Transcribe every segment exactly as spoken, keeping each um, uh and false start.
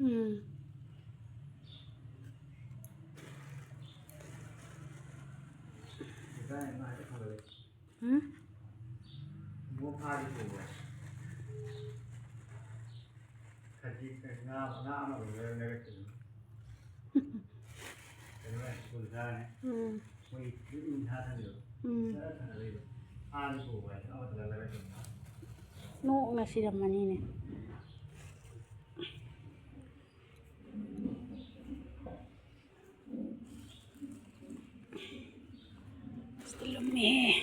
ꯎꯝ꯫ ꯎꯝ? ꯎꯝ꯫ ꯎꯝ꯫ ꯅꯣꯛꯅ ꯁꯤꯔꯝꯃꯅꯤꯅꯦ꯫ ꯑꯁ ꯂꯨꯝꯃꯦꯍꯦ꯫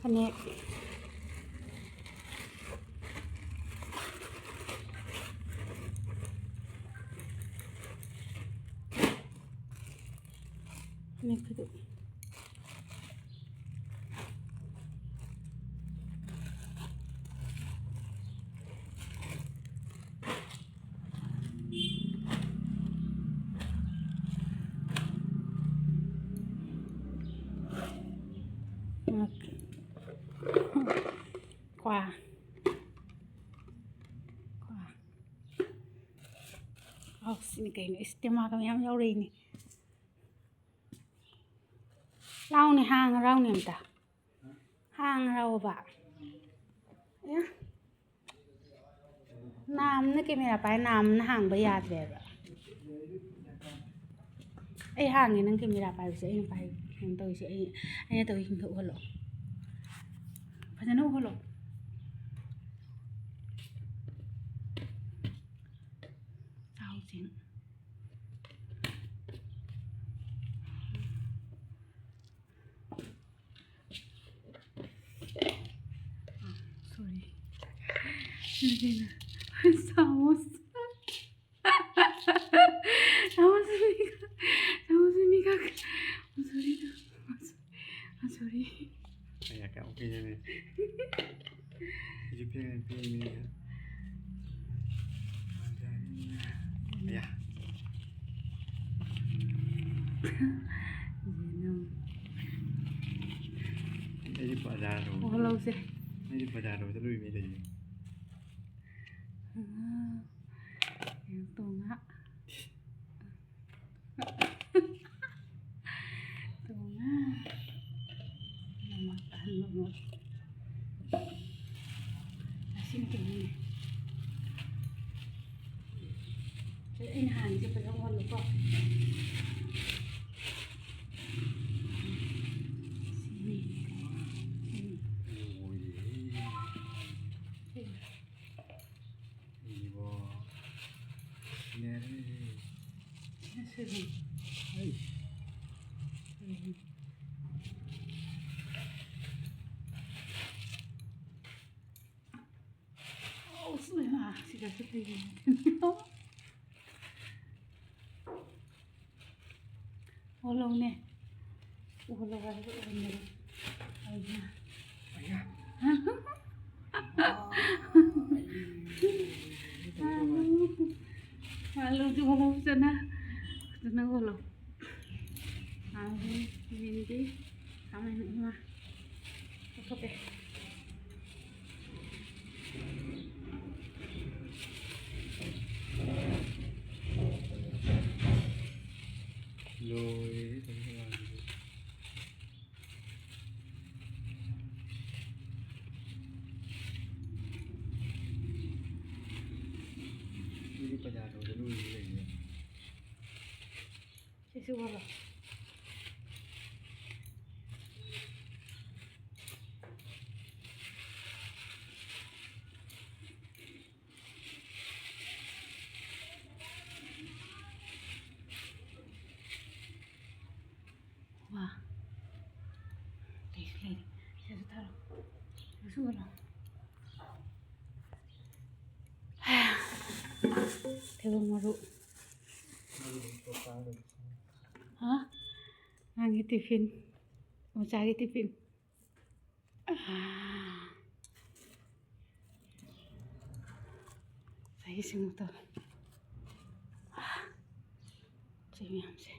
ꯐꯅꯦꯛ꯫ ꯐꯅꯦꯛ ꯐꯤꯗꯛ꯫ ꯀ꯭ꯋꯥ꯫ ꯀ꯭ꯋꯥ꯫ ꯑꯧ, ꯁꯤꯅꯤ ꯀꯩꯅꯣ꯫ ꯏꯁ, ꯇꯦꯃꯥꯒ ꯃꯌꯥꯝ ꯌꯥꯎꯔꯛꯏꯅꯦ꯫ ꯂꯥꯎꯅꯦ, ꯍꯥꯡ ꯍꯔꯥꯎꯅꯦ ꯑꯝꯇ꯫ ꯍꯥꯡ ꯍꯔꯥꯎꯕ꯫ ꯑꯦ? ꯅꯥꯝꯅ ꯀꯦꯃꯦꯔꯥ ꯄꯥꯏ, ꯅꯥꯝꯅ ꯍꯥꯡꯕ ꯌꯥꯗ꯭ꯔꯦꯕ꯫ ꯑꯩ ꯍꯥꯡꯉꯦ, ꯅꯪ ꯀꯦꯃꯦꯔꯥ ꯄꯥꯏꯕꯁꯦ ꯑꯩꯅ ꯄꯥꯏ, ꯀꯩꯅꯣ ꯇꯧꯔꯤꯁꯦ, ꯑꯩ, ꯑꯩꯅ ꯇꯧꯔꯤꯁꯤꯡꯗꯣ ꯎꯍꯜꯂꯣ꯫ ꯐꯖꯅ ꯎꯍꯜꯂꯣ꯫ ꯆꯥꯎꯁꯤꯡ꯫ Sorry. ꯆꯥꯃꯁ꯫ ꯆꯥꯃꯁ ꯑꯅꯤꯈꯛ꯫ ꯆꯥꯃꯁ ꯑꯅꯤꯈꯛ꯫ Sorry꯫ ꯑꯩ ꯀꯌꯥꯃꯨꯛ ꯄꯤꯖꯅꯤ? ꯑꯩꯁꯨ ꯄꯤꯔꯝꯃꯤ, ꯄꯤꯔꯝꯃꯤ꯫ ꯑꯌꯥ꯫ ꯌꯦꯅꯝ꯫ ꯑꯩꯗꯤ ꯕꯖꯥꯔꯗ ꯄꯨꯍꯜꯂꯧꯁꯦ꯫ ꯑꯩꯗꯤ ꯕꯖꯥꯔꯗ ꯂꯣꯏ ꯃꯤ ꯂꯩꯌꯦ꯫ ꯑꯥ, ꯇꯣꯡꯉ꯫ ꯇꯣꯡꯉ꯫ ꯅꯃ ꯑꯍꯟꯕ ꯑꯃ꯫ ꯑꯁꯤꯅ ꯀꯩꯅꯣꯅꯦ꯫ ꯑꯩꯅ ꯍꯥꯟꯅꯁꯦ ꯐꯖꯅ ꯑꯣꯜꯂꯨꯀꯣ꯫ ꯁꯤꯅꯤ꯫ ꯎꯝ꯫ ꯁꯤꯅꯤ꯫ ꯏꯕꯣ꯫ ꯅꯦꯔꯦ꯫ ꯁꯤꯅ ꯁꯤꯅꯤ꯫ ꯑꯩ꯫ ꯎꯝ꯫ ꯑꯧ, ꯁꯤ ꯏꯃꯥ, ꯁꯤꯗꯁꯨ ꯂꯩꯔꯦ꯫ ꯑꯣꯜꯍꯧꯅꯦ꯫ ꯑꯣꯜꯍꯧ ꯍꯥꯏꯕ ꯑꯣꯟꯗꯕ꯫ ꯑꯩꯅ꯫ ꯑꯌꯥ꯫ ꯑꯥꯂꯨꯗꯨ ꯑꯣꯜꯍꯧ ꯐꯖꯅ꯫ ꯐꯖꯅ ꯑꯣꯜꯍꯧ꯫ ꯑꯥꯂꯨ, ꯌꯦꯟꯗꯤ, ꯈꯥꯃꯦꯟ ꯑꯃ꯫ ꯂꯧꯊꯣꯛꯀꯦ꯫ ꯂꯣꯏꯔꯦꯍꯦ, ꯇꯧꯔꯤꯁꯦ ꯃꯥꯁꯤꯗꯤ꯫ ꯃꯤꯗꯤ ꯕꯖꯥꯔ ꯇꯧꯗ ꯂꯣꯏꯔꯦ ꯂꯩꯔꯤꯁꯦ꯫ ꯁꯤꯁꯨ ꯍꯣꯜꯂꯣ꯫ ꯋꯥ꯫ ꯀꯩꯁꯨ ꯂꯩꯔꯦ꯫ ꯁꯤꯁꯨ ꯊꯥꯔꯣ꯫ ꯁꯤꯁꯨ ꯍꯣꯜꯂꯣ꯫ ꯊꯩꯕꯣꯡ ꯃꯔꯨ꯫ ꯍꯥ? ꯑꯉꯥꯡꯒꯤ ꯇꯤꯐꯤꯟ꯫ ꯑꯣꯖꯥꯒꯤ ꯇꯤꯐꯤꯟ꯫ ꯉꯁꯥꯏꯒꯤ ꯁꯤꯡꯗꯣ, ꯁꯤ ꯃꯌꯥꯝꯁꯦ